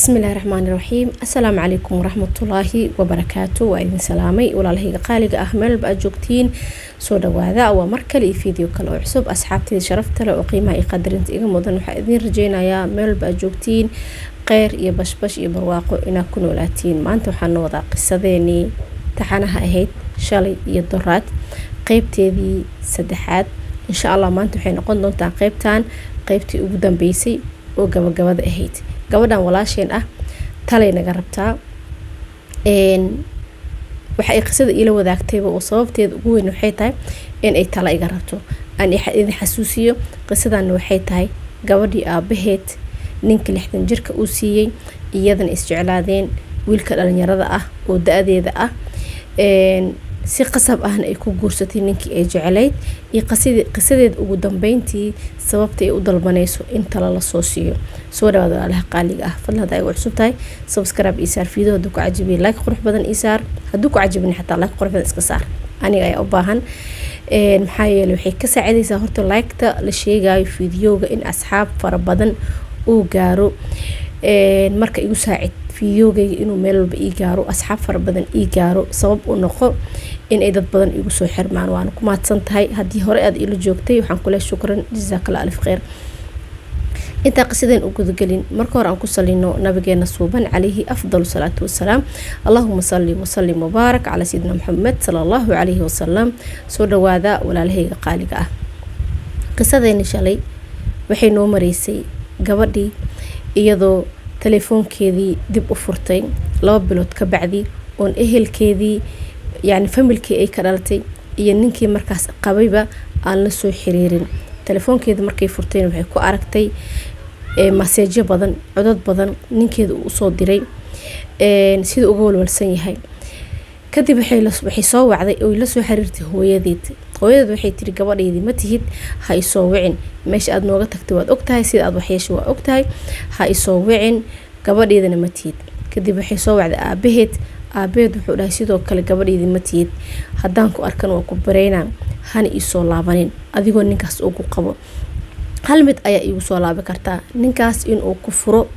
Bismillahi raxmaani raxiim. Assalaamu calaykum waraxmatullaahi wabarakaatu. Waa idin salaamay, walaalahayga qaaliga ah, meel walba aad joogtiin, soo dhawaada. Waa mar kale iyo video kale oo cusub. Asxaabteyda sharafta leh oo qiimaha iyo qadarinta iga mudan, waxaa idin rajeynayaa meel walba aad joogtiin kheyr iyo bashbash iyo barwaaqo inaad ku noolaatiin. Maanta waxaan noo wadaa qisadeenii taxanaha ahayd shalay iyo doraad, qeybteedii saddexaad. Insha Allah maanta waxay noqon doontaa qeybtan qeybtii ugu dambeysay oo gabagabada ahayd. Gabadhan walaasheen ah talay naga rabtaa. Waxa ay qisada iila wadaagtayba oo sababteeda ugu weyn waxay tahay in ay tala iga rabto. Aan idin xasuusiyo, qisadanna waxay tahay gabadhii aabaheed ninka 60 jirka uu siiyey, iyadana isjeclaadeen wiilka dhalinyarada ah oo da-deeda ah, si qasab ahna ay ku guursatay ninkii ay jeclayd, iyo qisadeed ugu dambeyntii sababta ay u dalbanayso in tala lasoo siiyo. Soo dhawaad, walaalaha qaaliga ah. Fadlan, haddaa igu cusub tahay, subscribe ii saar. Video hadduu ku cajibiyo, like qurux badan ii saar. Hadduu ku cajibin xataa, like qurux badan iska saar, aniga ayaa u baahan. Maxaa yeelay, waxay ka saacidaysaa horta like-ta la sheegayo videoga in asxaab fara badan uu gaaro. Marka igu saacid videogayga inuu meel walba ii gaaro, asxaab fara badan ii gaaro, sabab u noqo in ay dad badan igu soo xirmaan. Waana ku mahadsan tahay. Haddii hore aad iila joogtay, waxaan kule shukran, jazaakalla alif kheyr. Intaa qisadeen u gudagelin, marka hore aan ku salino nabigeena suuban, calayhi afdalu salaatu wasalaam. Allahuma salli wasalim mubaarak calaa sayidina Maxamed sala allahu calayhi wasalam. Soo dhawaada, walaalahayga qaaliga ah. Qisadeeni shalay waxay noo mareysay gabadhii iyadoo telefoonkeedii dib u furtay 2 bilood ka bacdi, oon ehelkeedii, yacni familkii ay ka dhalatay iyo ninkii markaas qabayba, aan la soo xiriirin. Telefoonkeeda markay furtayna, waxay ku aragtay maseejyo badan, codod badan ninkeeda uu usoo diray, sida uga walwalsan yahay. Kadib waxay soo wacday oy lasoo xiriirtay hooyadeed. Hooyadeed waxay tiri: "Gabadhaydii ma tihid, ha isoo wicin. Meesha aad nooga tagtay waad ogtahay, sida aad waxyeeshay waa ogtahay, ha isoo wicin, gabadheydana ma tihid." Kadib waxay soo wacday aabaheed. Aabaheed wuxuu dhahay sidoo kale: "Gabadheydii ma tihid, haddaan ku arkan waa ku bareynaa, hana iisoo laabanin adigoo ninkaas ugu qabo. Hal mid ayaa iigu soo laaban kartaa: ninkaas inuu ku furo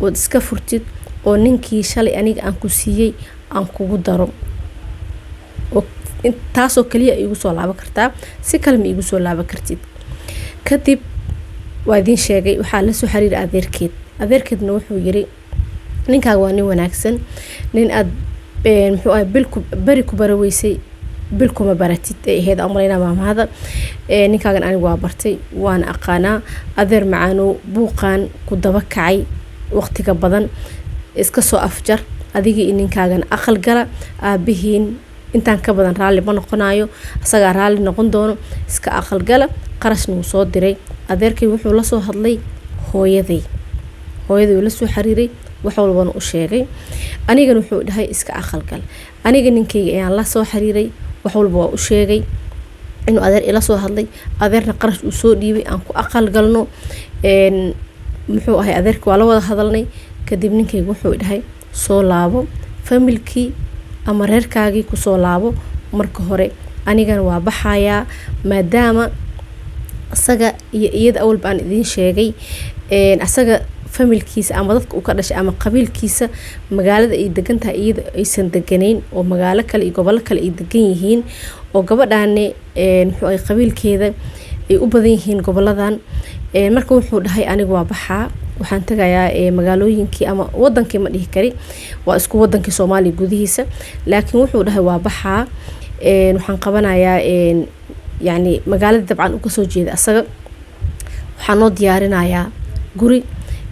ood iska furtid, oo ninkii shalay aniga aan ku siiyey aan kugu daro. Taasoo kaliya iigu soo laaban kartaa, si kale ma iigu soo laaban kartid." Kadib waa idiin sheegay, waxaa lasoo xiriiray adeerkeed. Adeerkeedna wuxuu yiri: "Ninkaaga waa nin wanaagsan, nin aad muxuu ahay bilku beri ku baraweysay bil kuma baratid ay ahayd amalaynaa maamahada. Ninkaagan anigu waa bartay, waana aqaanaa. Adeer macaanow, buuqaan ku daba kacay waqtiga badan iska soo afjar. Adigii iyo ninkaagan aqal gala. Aabihiin intaan ka badan raalli ma noqonayo, isagaa raalli noqon doono. Iska aqal gala." Qarashna wuu soo diray. Adeerkay wuxuu lasoo hadlay hooyaday. Hooyaday uu lasoo xiriiray, wax walbana u sheegay. Anigana wuxuu dhahay: 'Iska aqalgal.' Aniga ninkayga ayaan la soo xiriiray, wax walba waa u sheegay, inuu adeer ila soo hadlay, adeerna qarash uu soo dhiibay aan ku aqal galno. Muxuu ahay, adeerka waa la wada hadalnay. Kadib ninkayga wuxuu dhahay: 'Soo laabo familkii ama reerkaagii, kusoo laabo marka hore. Anigana waa baxayaa.'" Maadaama asaga iyo iyada awalba aan idiin sheegay, asaga familkiisa ama dadka uu ka dhashay ama qabiilkiisa magaalada ay degan tahay iyada aysan deganayn, oo magaalo kale iyo gobollo kale ay degan yihiin, oo gabadhaani muxuu ahay qabiilkeeda ay u badan yihiin goboladan. Marka wuxuu dhahay: "Aniga waa baxaa, waxaan tagayaa magaalooyinkii ama wadankii, ma dhihi kari, waa isku wadankii Soomaaliya gudihiisa, laakiin wuxuu dhahay: waa baxaa, waxaan qabanayaa yacni magaalada dabcan uu kasoo jeeda asaga. Waxaan noo diyaarinayaa guri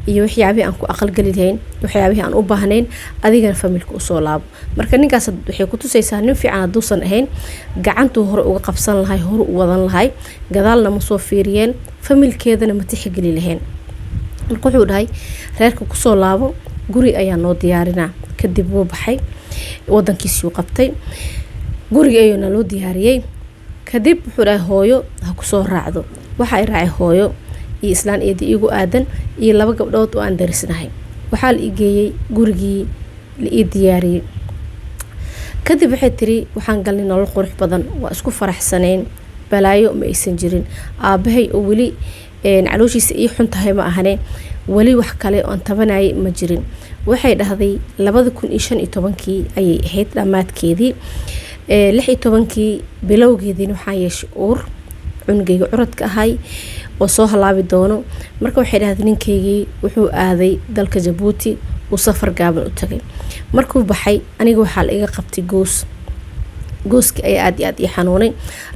iyo waxyaabihii aan ku aqalgeli lahayn, waxyaabihii aan u baahnayn. Adigana familka usoo laabo." Marka ninkaas waxay ku tusaysaa nin fiican hadduusan ahayn, gacantuu hore uga qabsan lahay, hore u wadan lahay, gadaalna ma soo fiiriyeen, familkeedana ma tixgeli lahayn. Marka wuxuu dhahay: "Reerka kusoo laabo, guri ayaa noo diyaarinaa." Kadib wuu baxay, wadankiisuu qabtay, guriga ayuuna loo diyaariyey. Kadib wuxuu dhahay: "Hooyo ha kusoo raacdo." Waxa ay raacay hooyo iyo islaan eedi iigu aadan iyo laba gabdhood oo aan darisnahay. Waxaa la ii geeyey gurigii la ii diyaariyey. Kadib waxay tiri: "Waxaan galnay nolol qurux badan, waa isku faraxsanayn, balaayo ma aysan jirin. Aabahay oo weli calooshiisa ii xun tahay ma ahane." Weli wax kale oon tabanayay ma jirin. Waxay dhahday 2015-kii ayay ahayd dhammaadkeedii, 16-kii bilowgeediina waxaan yeeshay uur, cunugayga curadka ahay oo soo halaabi doono. Marka waxay dhahday ninkaygii wuxuu aaday dalka Jabuuti, uu safar gaaban u tagay. Markuu baxay aniga waxaa la iga qabtay goos. Gooskii ayaa aad iyo aad ii xanuunay.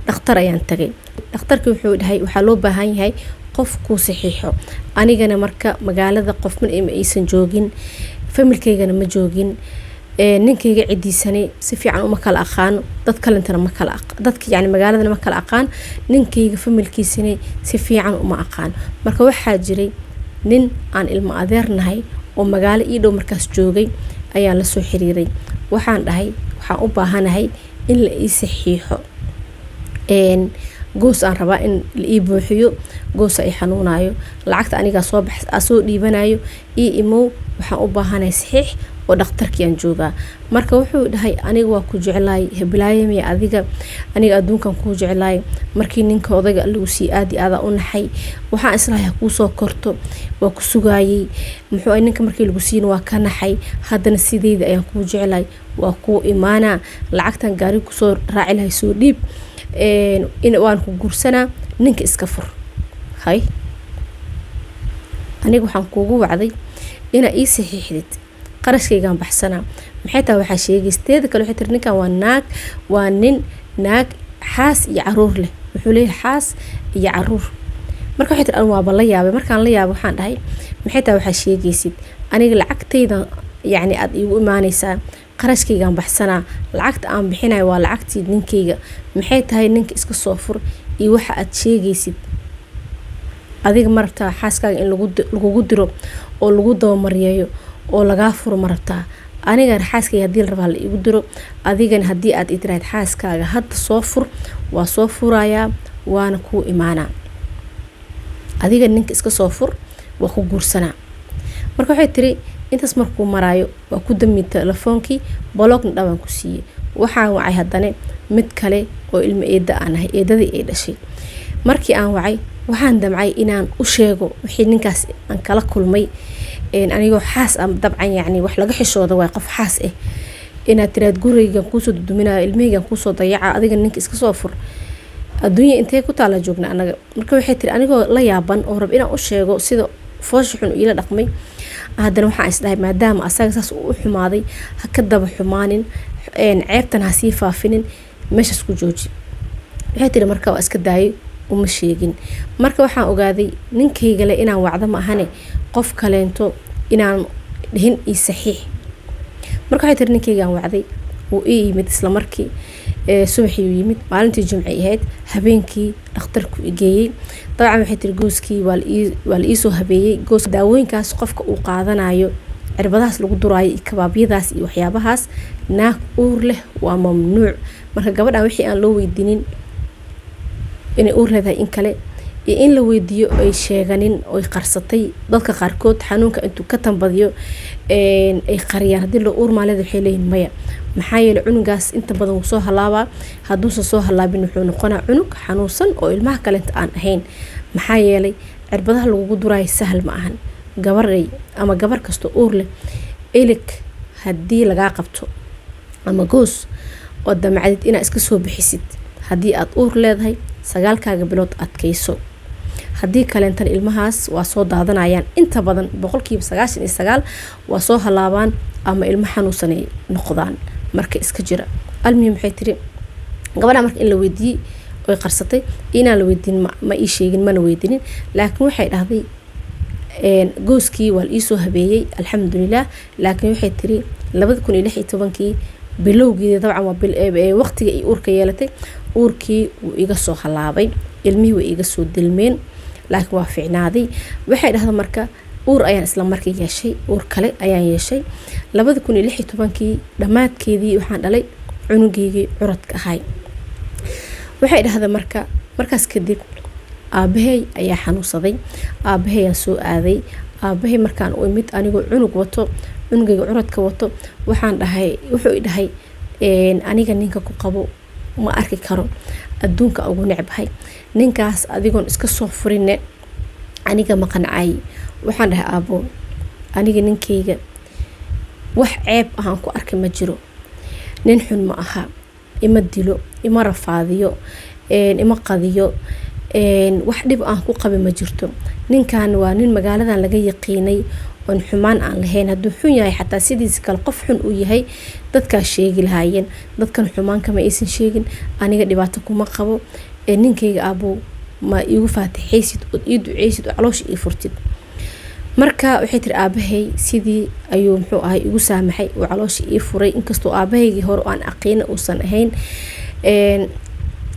Dhakhtar ayaan tagay. Dhakhtarkii wuxuu dhahay waxaa loo baahan yahay qof kuu saxiixo. Anigana marka magaalada qofna ima aysan joogin, familkaygana ma joogin, ninkayga cidiisani si fiican uma kala aqaano, dad kalentana ma kala, dadka yani magaaladana ma kala aqaan, ninkayga familkiisani si fiican uma aqaan. Marka waxaa jiray nin aan ilmo adeernahay oo magaalo ii dhow markaas joogay ayaan lasoo xiriiray. Waxaan dhahay waxaan u baahanahay in la ii saxiixo, goos aan rabaa in la ii buuxiyo, goosa i xanuunayo, lacagta anigaa soo bax soo dhiibanayo, ii imow, waxaan u baahanahay saxiix oo dhakhtarkiiaan joogaa. Marka wuxuu dhahay aniga waa ku jeclaay, heblaayamiya adiga, aniga adduunkan kuu jeclaay. Markii ninka odayga lagu sii aad iyo aadaa u naxay, waxaan islahay ha kuusoo korto, waa ku sugaayay. Muxuu ninka markii lagu siina waa ka naxay, haddana sideyda ayaan kuu jeclaay, waa kuu imaanaa, lacagtan gaari kusoo raaci lahay soo dhiib, waan ku guursanaa, ninka iska fur. Hay, aniga waxaan kuugu wacday inaa ii saxiixdid, qarashkaygaan baxsanaa, maxay tahay waxaa sheegaysa? Teeda kale waxay tiri ninkan waa naag, waa nin naag, xaas iyo caruur leh, wuxuu leeyahay xaas iyo caruur. Marka waxay tiri an waaba la yaabay. Markaan la yaabay waxaan dhahay maxay tahay waxaa sheegaysid? Aniga lacagtayda yacni aada iigu imaanaysaa, qarashkaygaan baxsanaa, lacagta aan bixinayo waa lacagtii ninkayga, maxay tahay ninka iska soo fur iyo waxa aad sheegaysid? Adiga ma rabtaa xaaskaaga in lagugu diro oo lagu dabamaryeeyo oo lagaa furo? Ma rabtaa? Aniga xaaskayga hadii la rabaa la igu diro, adigana haddii aad i tiraahid xaaskaaga hadda soo fur, waa soo furayaa, waana kuu imaanaa. Adiga ninka iska soo fur, waa ku guursanaa. Marka waxay tiri intaas markuu maraayo waa ku dami telefoonkii, block-na dhawaan ku siiyey. Waxaan wacay haddana mid kale oo ilmo eeda aan ahay, eedadii ay dhashay. Markii aan wacay waxaan damcay inaan u sheego wixii ninkaas aan kala kulmay, anigoo xaas ah. Dabcan yacni wax laga xishooda waay qof xaas ah inaad tiraad gurigaygan kuusoo duduminayo, ilmahaygan kuusoo dayaca, adiga ninka iska soo fur. Adduunya intee ku taala joogna anaga? Marka waxay tiri anigoo la yaaban oo rab inaan u sheego sida foosha xun iila dhaqmay, haddana waxaan isdhahay maadaama asaga saas uu u xumaaday, ha ka daba xumaanin, ceebtan ha sii faafinin, meeshaas ku jooji. Waxay tiri marka waa iska daayay, uma sheegin. Marka waxaan ogaaday ninkaygale inaan wacdo ma ahane qof kaleento inaan dhihin ii saxiix. Marka waxay tiri ninkaygaan wacday, wuu ii yimid isla markii, subaxii uu yimid, maalintii jimcay ahayd, habeenkii dhakhtarku igeeyey. Dabcan waxay tiri gooskii waa la iisoo habeeyey. Goos daawooyinkaas qofka uu qaadanayo, cirbadahaas lagu duraayo iyo kabaabyadaas iyo waxyaabahaas, naag uur leh waa mamnuuc. Marka gabadhan wixii aan loo weydiinin inay uur leedahay in kale iyo in la weydiiyo ay sheeganin oy qarsatay. Dadka qaarkood xanuunka intuu ka tambadiyo ay qariyaan. Haddii loo uur maaleed waxay leeyihin maya, maxaa yeelay cunugaas inta badan wuu soo halaabaa. Hadduusan soo halaabin wuxuu noqonaa cunug xanuunsan oo ilmaha kalenta aan ahayn, maxaa yeelay cirbadaha lagugu duraayo sahal ma ahan. Gabaray ama gabar kasta uur leh, ilig haddii lagaa qabto ama goos oo damacdid inaad iska soo bixisid, haddii aad uur leedahay 9-kaaga bilood adkayso. Haddii kaleentan ilmahaas waa soo daadanayaan, inta badan 99% waa soo halaabaan ama ilmo xanuunsanay noqdaan. Marka iska jira. Almuhim waxay tiri gabadha marka in la weydiiyey oy qarsatay, inaan la weydiin ma ii sheegin, mana weydiinin. Laakiin waxay dhahday gooskii waa la iisoo habeeyey, alxamdulilah. Laakiin waxay tiri 2016-kii bilowgeeda, dabcan waa waqtiga ay uurka yeelatay, uurkii wuu iga soo halaabay, ilmihii way iga soo dilmeen, laakiin waa fiicnaaday. Waxay dhahda marka uur ayaan isla markii yeeshay, uur kale ayaan yeeshay 2016-kii dhammaadkeedii, waxaan dhalay cunugeygii curadka ahay. Waxay dhahda marka markaas kadib aabahey ayaa xanuunsaday, aabaheyaan soo aaday. Aabahey markaan u imid anigoo cunug wato, cunugeyga curadka wato, waxaan dhahay, wuxuu i dhahay aniga ninka ku qabo ma arki karo, adduunka ugu necbahay ninkaas, adigoon iska soo furine. Aniga ma qancay. Waxaan dhahay, "Aabo, aniga ninkeyga wax ceeb ah aan ku arkay ma jiro. Nin xun ma aha, ima dilo, ima rafaadiyo, ima qadiyo, wax dhib aan ku qabi ma jirto. Ninkan waa nin magaaladan laga yaqiinay oon xumaan aan lahayn. Hadduu xun yahay, xataa sidiisa kale qof xun uu yahay, dadkaa sheegi lahaayeen. Dadkan xumaan kama aysan sheegin. Aniga dhibaato kuma qabo ninkayga. Aabbow, ma iigu faatixaysid ood ii duceysid oo caloosha ii furtid?" Marka waxay tiri, aabahay sidii ayuu, muxuu ahay, igu saamaxay oo caloosha ii furay. Inkastoo aabahaygii hore aan aqiina uusan ahayn,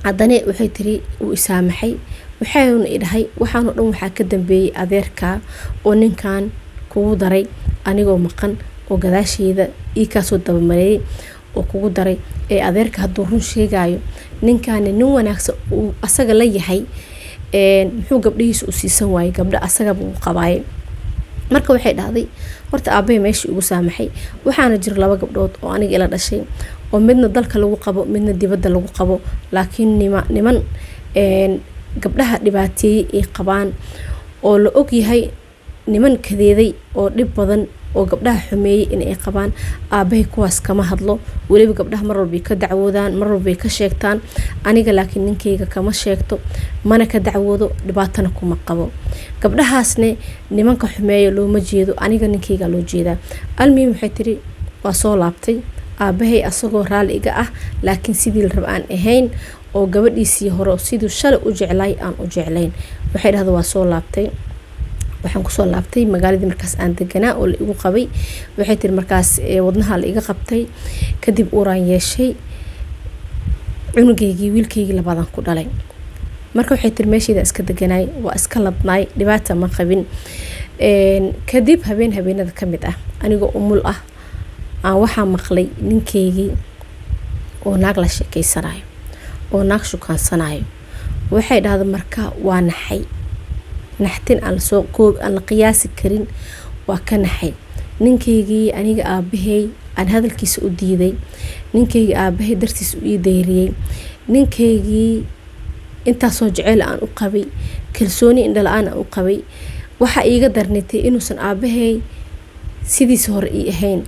haddana waxay tiri wuu isaamaxay. Waxauna i dhahay, waxaanoo dhan waxaa ka dambeeyay adeerkaa oo ninkan kugu daray anigoo maqan, oo gadaasheeda ii kaasoo dabamareeyay oo kugu daray. Ee adeerka hadduu run sheegayo, ninkaani nin wanaagsan uu asaga la yahay, muxuu gabdhihiisa u siisan waayay gabdho asagaba uu qabaayay? Marka waxay dhahday, horta aabahay meesha igu saamaxay. Waxaana jiro laba gabdhood oo aniga ila dhashay, oo midna dalka lagu qabo, midna dibadda lagu qabo, laakiin niman gabdhaha dhibaateeyey ay qabaan, oo la ogyahay, niman kadeeday oo dhib badan oo gabdhaha xumeeyey in ay qabaan. Aabahay kuwaas kama hadlo. Weliba gabdhaha mar walbay ka dacwoodaan, mar walbay ka sheegtaan. Aniga laakiin ninkayga kama sheegto, mana ka dacwoodo, dhibaatana kuma qabo. Gabdhahaasne nimanka xumeeya looma jeedo, aniga ninkayga loo jeedaa." Almuhim, waxay tiri, waa soo laabtay aabahay asagoo raalli iga ah, laakiin sidii la raba aan ahayn, oo gabadhiisii hore siduu shalay u jeclay aan u jeclayn. Waxay dhahda, waa soo laabtay. Waxaan kusoo laabtay magaaladii markaas aan deganaa oo la igu qabay. Waxay tiri, markaas wadnaha la iga qabtay. Kadib uuraan yeeshay, cunugeygii, wiilkeygii labaadaan ku dhalay. Marka waxay tiri, meeshayda iska deganaay, waa iska ladnaay, dhibaata ma qabin. Kadib habeen habeenada ka mid ah, anigoo umul ah, aan waxaa maqlay ninkeygii oo naag la sheekeysanayo oo naag shukaansanayo. Waxay dhahda, marka waa naxay, naxtin aan lasoo koob aan la qiyaasi karin waa ka naxay. Ninkaygii aniga aabahay aan hadalkiisa u diiday, ninkaygii aabahay dartiisa u ii dayriyey, ninkaygii intaasoo jeceyl aan u qabay, kalsooni indhala-aan aan u qabay, waxaa iiga darnitay inuusan aabahay sidiisa hore ii ahayn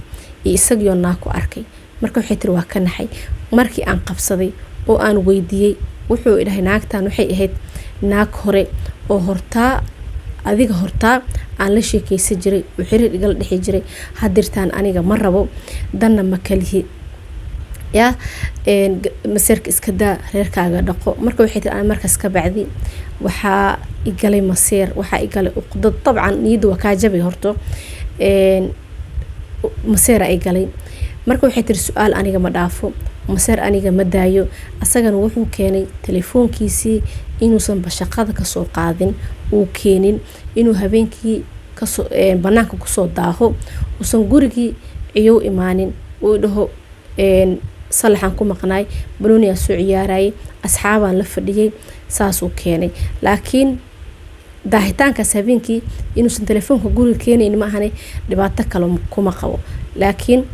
iyo isagioo naag ku arkay. Marka waxay tiri, waa ka naxay. Markii aan qabsaday oo aan weydiiyey, wuxuu idhahay, naagtan waxay ahayd naag hore oo hortaa, adiga hortaa aan la sheekeysan jiray oo xiriir igala dhexi jiray. Hadirtaan aniga ma rabo, danna ma kalihi. Yaa maseerka iska daa, reerkaaga dhaqo. Marka waxay tiri, markaas ka bacdi waxaa igalay maseer, waxaa igalay uqdad. Dabcan niyadda waa kaa jabay horto, maseera ay galay. Marka waxay tiri, su-aal aniga ma dhaafo, maseer aniga ma daayo. Asagana wuxuu keenay telefoonkiisii inuusan bashaqada kasoo qaadin, uu keenin inuu habeenkii kasoo banaanka kusoo daaho, uusan gurigii ciyow imaanin, uu dhaho salaxaan ku maqnaay, banooniyaa soo ciyaarayay, asxaabaan la fadhiyay, saasuu keenay. Laakiin daahitaankaas habeenkii inuusan telefoonka guriga keenayn ma ahane, dhibaato kale kuma qabo. Laakiin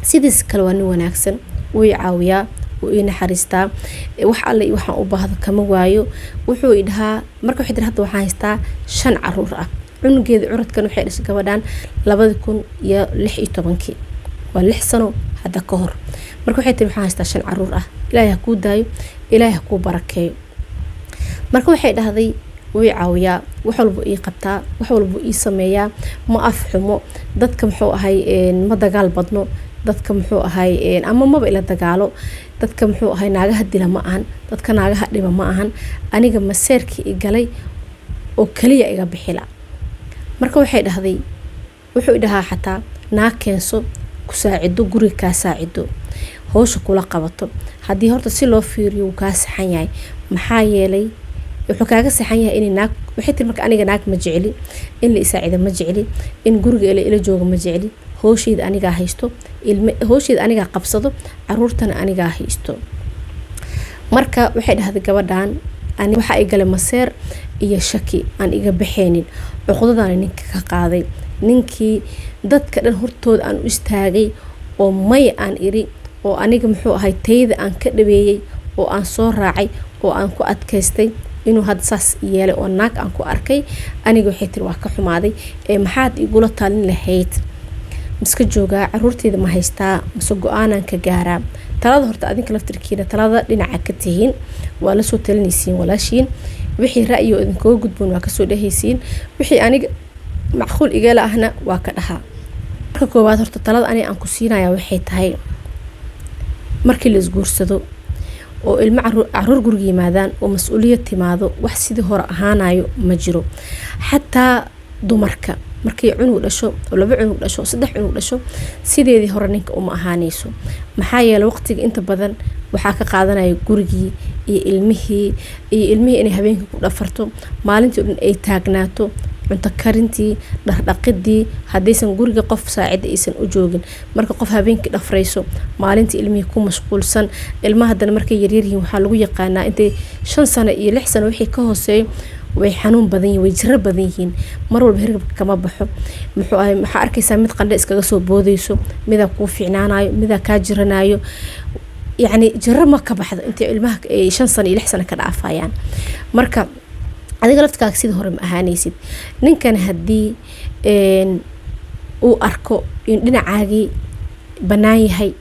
sidiis kale waa nin wanaagsan, wuu i caawiyaa, wuu ii naxariistaa, wax alle waxaan u baahdo kama waayo, wuxuu i dhahaa. Marka waxay tiri, hadda waxaan haystaa shan caruur ah. Cunugeeda curadkan waxay dhashay gabadhan 2016-kii, waa 6 sano hadda ka hor. Marka waxay tiri, waxaan haystaa shan caruur ah. Ilaahay ha kuu daayo, Ilaahay ha kuu barakeeyo. Marka waxay dhahday, wuu i caawiyaa, wax walba ii qabtaa, wax walba ii sameeyaa, ma af xumo, dadka, muxuu ahay, ma dagaal badno, dadka, muxuu ahay, ama maba ila dagaalo, dadka, muxuu ahay, naagaha dila ma ahan, dadka naagaha dhiba ma ahan. Aniga maseerkii i galay oo kaliya iga bixila. Marka waxay dhahday, wuxuu i dhahaa xataa naag keenso ku saacido, guriga kaa saacido, howsha kula qabato. Haddii horta si loo fiiriyo, wuu kaa saxan yahay. Maxaa yeelay wuxuu kaaga saxan yahay inay naag? Waxay tiri, marka aniga naag ma jecli, in la isaacida ma jecli, in guriga ila jooga ma jecli. Howsheyda anigaa haysto, ilme howsheyda anigaa qabsado, caruurtana anigaa haysto. Marka waxay dhahday gabadhan, waxa ay galay maseer iyo shaki aan iga baxaynin, cuqdadana ninka ka qaaday, ninkii dadka dhan hortooda aan u istaagay oo maya aan iri, oo aniga, muxuu ahay, tayda aan ka dhabeeyey oo aan soo raacay oo aan ku adkaystay. Inuu hadda saas yeelay oo naag aan ku arkay, aniga waxay tiri waa ka xumaaday. Ee maxaad igula talin lahayd? Miska joogaa? Caruurteyda ma haystaa mase go-aanan ka gaaraa? Talada horta adinka laftirkiina talada dhinaca ka tihiin, waa lasoo talinaysiin walaashiin. Wixii ra'yi oo idinkaga gudboon waa kasoo dhehaysiin, wixii aniga macquul igala ahna waa ka dhahaa. Marka koowaad horta talada aniga aan ku siinaya waxay tahay, markii la isguursado oo ilmo caruur guriga yimaadaan oo mas-uuliyad timaado, wax sidii hore ahaanayo ma jiro. Xataa dumarka markay cunug dhasho oo laba cunug dhasho, saddex cunug dhasho, sideedii hore ninka uma ahaaneyso. Maxaa yeelay waqtiga inta badan waxaa ka qaadanaya gurigii iyo ilmihii, iyo ilmihii inay habeenkii ku dhafarto, maalintii o dhan ay taagnaato, cunto karintii, dhardhaqidii, haddaysan guriga qof saacida aysan u joogin. Marka qof habeenkii dhafrayso, maalintii ilmihii ku mashquulsan, ilmaha haddana markay yaryaryihiin waxaa lagu yaqaanaa intay 5 sano iyo 6 sano wixii ka hooseeyo way xanuun badan yihiin, way jiro badan yihiin, mar walba hergabka kama baxo. Muxuu ahay, waxaa arkaysaa mid qandhe iskaga soo boodayso, midaa kuu fiicnaanayo, midaa kaa jiranayo, yacni jiro ma ka baxdo intay ilmaha ay 5 sano iyo 6 sano ka dhaafayaan. Marka adiga laftkaaga sidii hore ma ahaanaysid. Ninkan haddii uu arko in dhinacaagii bannaan yahay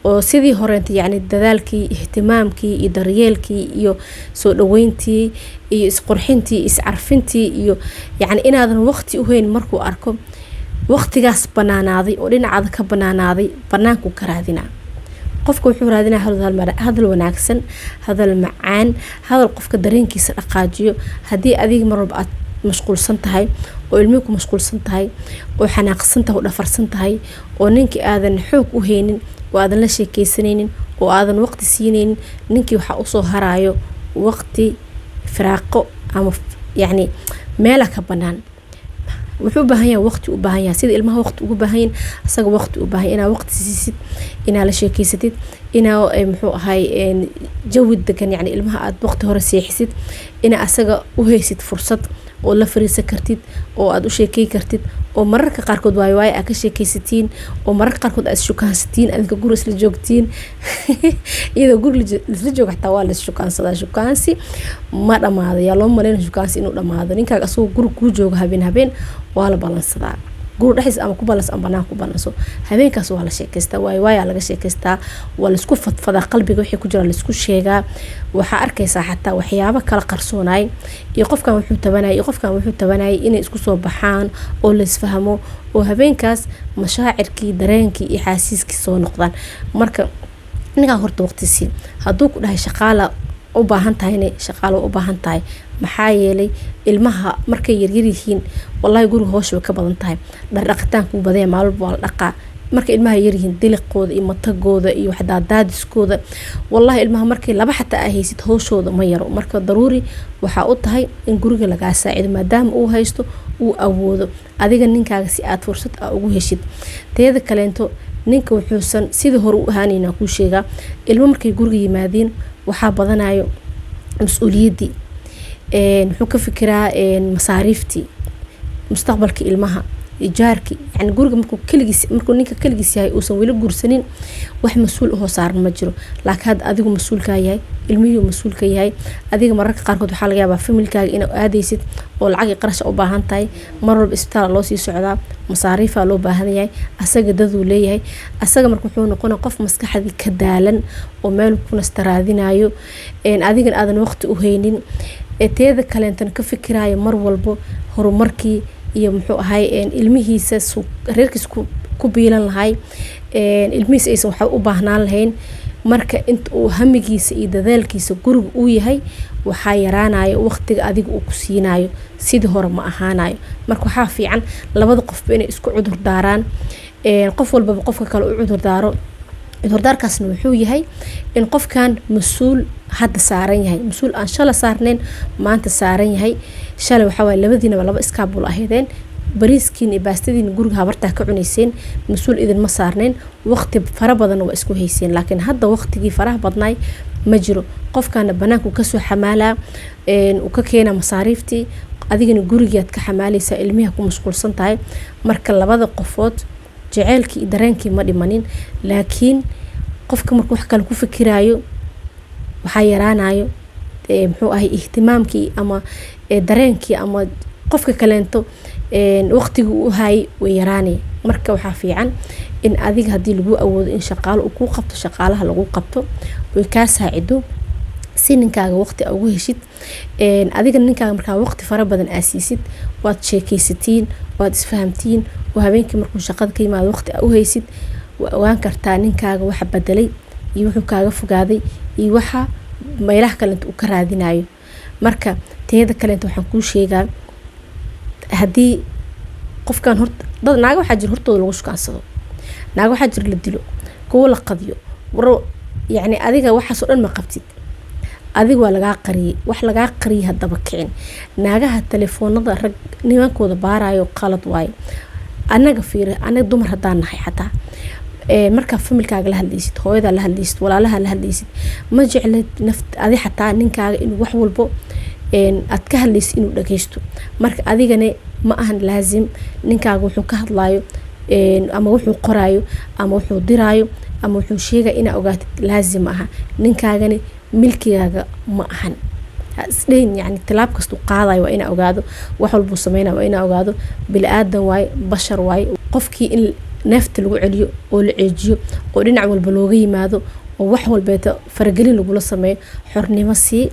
oo sidii horeenta, yacni dadaalkii, ihtimaamkii iyo daryeelkii iyo soo dhaweyntii iyo isqurxintii, iscarfintii iyo yacni inaadan waqti u hayn, markuu arko waqtigaas banaanaaday oo dhinacaada ka banaanaaday, banaanku ka raadinaa. Qofka wuxuu raadinaa hadal wanaagsan, hadal macaan, hadal qofka dareenkiisa dhaqaajiyo. Haddii adiga mar walba aad mashquulsan tahay oo ilmihii ku mashquulsan tahay oo xanaaqsan tahay oo dhafarsan tahay oo ninkii aadan xoog u haynin oo aadan la sheekeysanaynin oo aadan waqti siinaynin, ninkii waxaa usoo haraayo waqti firaaqo ama yacni meela ka banaan. Wuxuu u baahan yahay waqti, u baahan yahay sida ilmaha waqti ugu baahan yihin, asaga waqti u baahan inaa waqti siisid, inaa la sheekeysatid, inaa muxuu ahay jawi degan, yacni ilmaha aad waqti hore seexisid, inaa asaga u haysid fursad oo la fariisan kartid oo aad u sheekey kartid, oo mararka qaarkood waayo waayo aad ka sheekeysatiin, oo mararka qaarkood aad ishukaansatiin, adinka guri isla joogtiin. Iyadoo guri isla jooga xataa waa la ishukaansadaa. Shukaansi ma dhamaado. Yaa loo maleyna shukaansi inuu dhamaado? Ninkaaga asagoo guri kuu joogo habeen habeen waa la balansadaa, guri dhexdiis ama ku balanso ama banaan ku balanso. Habeenkaas waa la sheekeystaa, waayo waayaa laga sheekeystaa, waa laisku fadfadaa, qalbiga wixii ku jira laisku sheegaa. Waxaa arkaysaa xataa waxyaabo kala qarsoonay iyo qofkan wuxuu tabanayay iyo qofkan wuxuu tabanayay inay isku soo baxaan oo laisfahmo oo habeenkaas mashaacirkii, dareenkii iyo xaasiiskii soo noqdaan. Marka ninkaa horta waqti siin. Hadduu ku dhahay shaqaala u baahan tahayna, shaqaalo u baahan tahay. Maxaa yeelay ilmaha markay yaryar yihiin, wallahi guriga howsha way ka badan tahay. Dhardhaqitaanku wuu badan yahay, maalin walba waa la dhaqaa. Markay ilmaha yaryihiin, diliqooda iyo matagooda iyo waxdaadaadiskooda, wallahi ilmaha markay laba xataa aa haysid, howshooda ma yaro. Marka daruuri waxaa u tahay in guriga lagaa saacido, maadaama uu haysto, uu awoodo, adiga ninkaaga si aad fursad a ugu heshid. Teeda kaleento, ninka wuxuusan sidii hore u ahaanayna kuu sheegaa. Ilmo markay guriga yimaadiin waxaa badanayo mas-uuliyaddii, wuxuu ka fikiraa masaariiftii, mustaqbalka ilmaha, ijaarki. Yani guriga markuu keligiis, markuu ninka keligiis yahay, uusan weli guursanin, wax mas-uul ahoo saaran ma jiro. Laakiin hadda adigu mas-uulkaa yahay, ilmihii mas-uulka yahay. Adiga mararka qaarkood waxaa laga yaabaa familkaaga inaad aadaysid oo lacag iyo qarash u baahan tahay. Mar walba isbitaal loo sii socdaa, masaariifaa loo baahan yahay, asaga daduu leeyahay. Asaga marka wuxuu noqonaya qof maskaxdii ka daalan oo meel ku nasta raadinayo, adigan aadan waqti u haynin. Teeda kaleentan ka fikirayo mar walbo horumarkii iyo muxuu ahay ilmihiisa, reerkiisa ku biilan lahay, ilmihiisa aysan waxba u baahnaan lahayn. Marka inta uu hamigiisa iyo dadaalkiisa guriga uu yahay, waxaa yaraanayo waqtiga adiga uu ku siinayo, sidii hore ma ahaanayo. Marka waxaa fiican labada qofba inay isku cudur daaraan, qof walbaba qofka kale u cudur daaro. Cudurdaarkaasna wuxuu yahay in qofkan mas-uul hadda saaran yahay, mas-uul aan shala saarnayn maanta saaran yahay. Shalay waxaa waaye labadiinaba laba iskaabul ahaydeen, bariiskiin iyo baastadiin guriga habartaa ka cunayseen, mas-uul idinma saarnayn, waqti fara badanna waa isku hayseen. Laakiin hadda waqtigii faraha badnaay ma jiro. Qofkana banaanku kasoo xamaalaa, uu ka keenaa masaariiftii, adigana gurigaad ka xamaalaysaa, ilmiha ku mashquulsan tahay. Marka labada qofood jaceylkii iyo dareenkii ma dhimanin, laakiin qofka markuu wax kale ku fikiraayo waxaa yaraanayo. Muxuu ahay, ihtimaamkii ama dareenkii ama qofka kaleento waqtigii u hayay way yaraanay. Marka waxaa fiican in adiga, haddii lagu awoodo in shaqaalo uu kuu qabto, shaqaalaha lagu qabto oy kaa saacido, si ninkaaga waqti ugu heshid. Adiga ninkaaga markaa waqti fara badan aa siisid, waad sheekeysatiin, waad isfahamtiin, oo habeenkii markuu shaqada ka yimaado waqti aa u haysid, waa ogaan kartaa ninkaaga waxa bedelay iyo wuxuu kaaga fogaaday iyo waxa meelaha kalenta uu ka raadinayo. Marka teeda kaleenta waxaan kuu sheegaa, haddii qofkan horta, dad naaga waxaa jira hortooda lagu shukaansado, naaga waxaa jira la dilo, kuwo la qadiyo. War yacni adiga waxaasoo dhan ma qabtid, adiga waa lagaa qariyay. Wax lagaa qariyay haddaba kicin. Naagaha telefoonada rag nimankooda baarayo qalad waayo. Anaga fiiri, anaga dumar haddaan nahay, xataa markaa familkaaga la hadlaysid, hooyadaa la hadlaysid, walaalaha la hadlaysid, ma jeclid naft adi xataa ninkaaga inuu wax walbo aad ka hadlaysid inuu dhageysto. Marka adigana ma ahan laazim ninkaaga wuxuu ka hadlayo ama wuxuu qoraayo ama wuxuu diraayo ama wuxuu sheegaya inaa ogaatid, laazim ma aha. Ninkaagani milkigaaga ma ahan. Ha isdhehin yani tilaab kastuu qaadayo waa inaa ogaado, wax walbuu sameynaya waa inaa ogaado. Bili aadan waaye, bashar waaye. Qofkii in neefta lagu celiyo oo la ceejiyo oo dhinac walba looga yimaado oo wax walbeeta faragelin lagula sameeyo, xornimo sii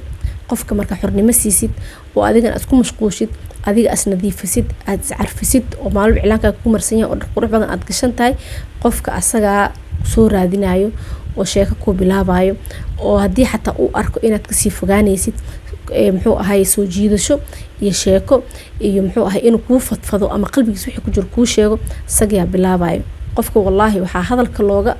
qofka. Marka xornimo siisid oo adigana aad ku mashquushid, adiga as nadiifisid, aad iscarfisid, oo maalin iclaankaaga ku marsan yahay oo dhar qurux badan aad gashan tahay, qofka asagaa soo raadinayo oo sheeko kuu bilaabayo. Oo haddii xataa uu arko inaad kasii fogaanaysid, muxuu ahay, soo jiidasho iyo sheeko iyo, muxuu ahay, inuu kuu fadfado ama qalbigiis wixii ku jiro kuu sheego, isagayaa bilaabayo qofka. Wallaahi, waxaa hadalka looga,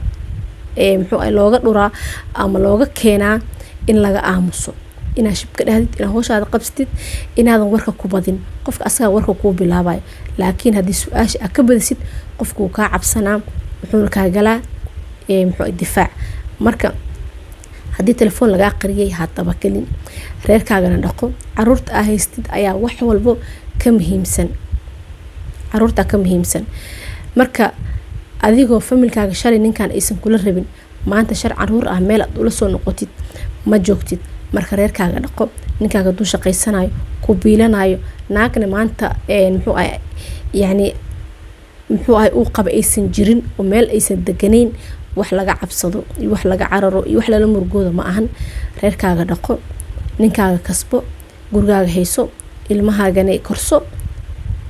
muxuu ahay, looga dhuraa ama looga keenaa in laga aamuso, inaad shib ka dhahdid, inaad howshaada qabsatid, inaadan warka ku badin. Qofka asagaa warka kuu bilaabayo. Laakiin haddii su-aasha aad ka badisid, qofka wuu kaa cabsanaa, wuxuuna kaa galaa, muxuu, difaac. Marka haddii telefoon lagaa qariyay, hadaba gelin. Reerkaagana dhaqo. Caruurta aa haystid ayaa wax walbo ka muhiimsan, caruurtaa ka muhiimsan. Marka adigoo familkaaga shalay ninkan aysan kula rabin, maanta shar caruur ah meel aad ula soo noqotid ma joogtid. Marka reerkaaga dhaqo. Ninkaaga hadduu shaqaysanayo, ku biilanayo, naagna maanta, muxuu ahay, yacni, muxuu ahay, uu qaba aysan jirin oo meel aysan deganayn, wax laga cabsado iyo wax laga cararo iyo wax lala murgooda ma ahan. Reerkaaga dhaqo, ninkaaga kasbo, gurigaaga hayso, ilmahaagana korso,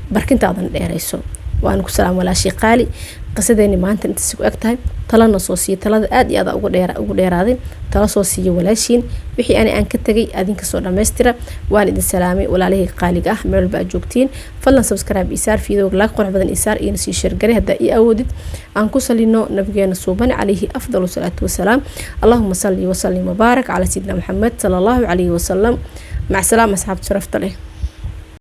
barkintaadana dheerayso. Waan ku salaam, walaashii qaali. Qisadeeni maanta intaas ku eg tahay. Talana soo siiya. Talada aad iyo aad ugu dheeraaday. Tala soo siiya walaashiin. Wixii ani aan ka tegay adinka soo dhammaystira. Waan idin salaamay, walaalihii qaaliga ah, meel walba aad joogtiin. Fadlan subscribe isaar, videoga like qurux badan isaar, iyona sii share garay haddaa ii awoodid. Aan ku salino nabigeena suuban calayhi afdalu salaatu wasalaam. Allahuma salli wasalim wabaarak calaa sayidina Maxamed sala Allahu calayhi wasalam. Mac salaama, asxaabta sharafta leh.